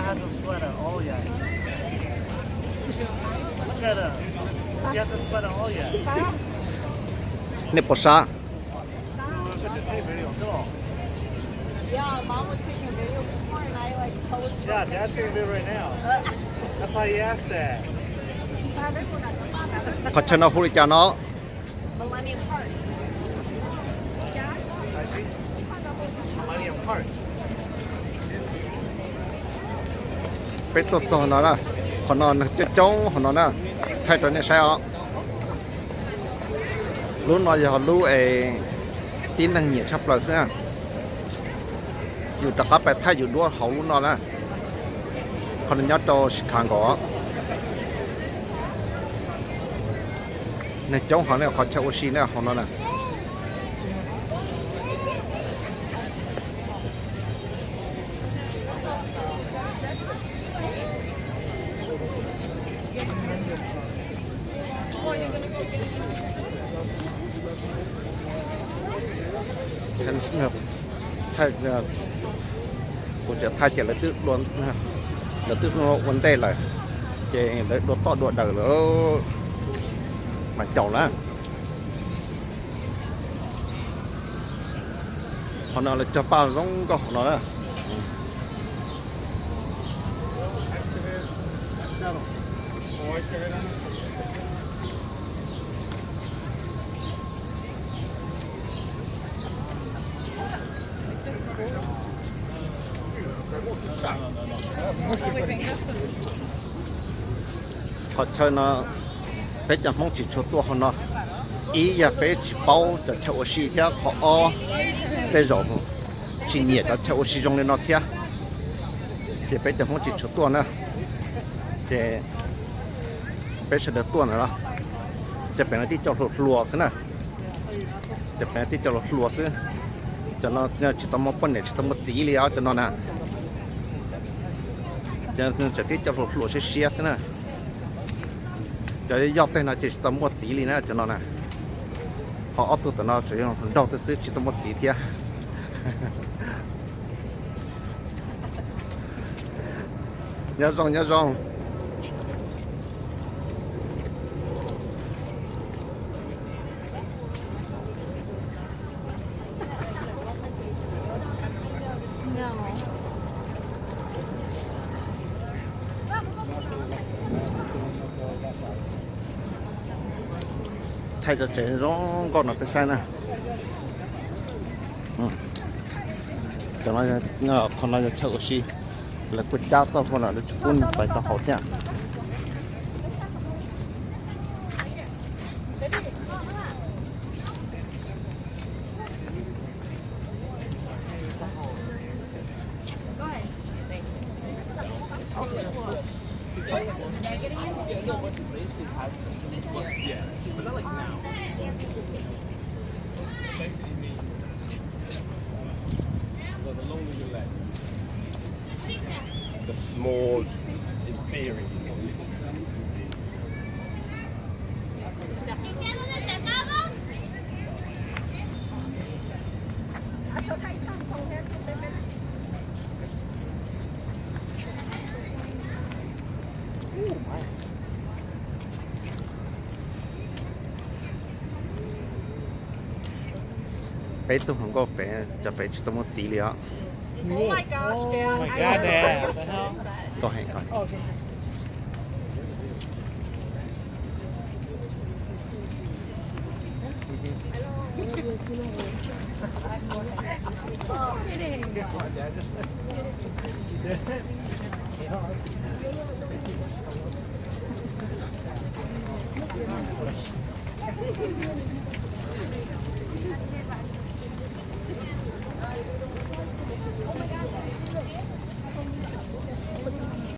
Has a sweater, oh yeah. Look at her. She has a sweater, oh yeah. Nej puas sab? Yeah, Mom was taking a video before, and I, like, posed. Yeah, Dad's taking a video right now. That's why he asked that. Qhov chaw no hu li cas no? Millennium Park. Millennium Park. Peb tuaj txog no na, qhov no neeg coob coob hauv no na, thaij rau nej saib os. Lub no yog lub es tib neeg nyiam tshaj plaws xwb na. Yus rov qab pais thaij yus duab hauv lub no na. Qhov no nyob rau Chicago. Neeg coob heev ne, qhov chaw ua si ne hauv no na. Thaij, kuv tseem thaij ces lawv twb, lawv twb ua ntej lawm, ces lawv dua toj dua daws lawm mas caum na. Qhov no lawv cog paj zoo nkauj hauv no na. Qhov chaw no peb cov Hmoob tsis tshua tuaj hauv no. Ib yog peb tsis paub cov chaw ua si thiab, qhov ob tej zaum tsis nyiam cov chaw ua si zoo li no thiab, ces peb cov Hmoob tsis tshua tuaj na. Ces peb sawv daws tuaj ntawm no, ces pem no tib co hluas hluas xwb na. Ces pem no tib co hluas hluas xwb. Cov no tsis tau muaj poj niam tsis tau muaj txiv li os cov no na. Ces tseem tib co hluas hluas siab siab xwb na. Cov yoj tej no ces tsis tau muaj txiv li na cov no na. Ho ob tug tom no tseem yog hluas nraug xwb tsis tau muaj txiv thiab. Nyob zoo, nyob zoo. Thaij cov tsev zoo nkauj no peb saib na. Qhov no yog chaw ua si, lawv kuj cab txoj hlua los lawv tsis pub pais tau hauv thiab. Peb tug hluas nkauj pem, cov pem tsis tau muaj txiv li os.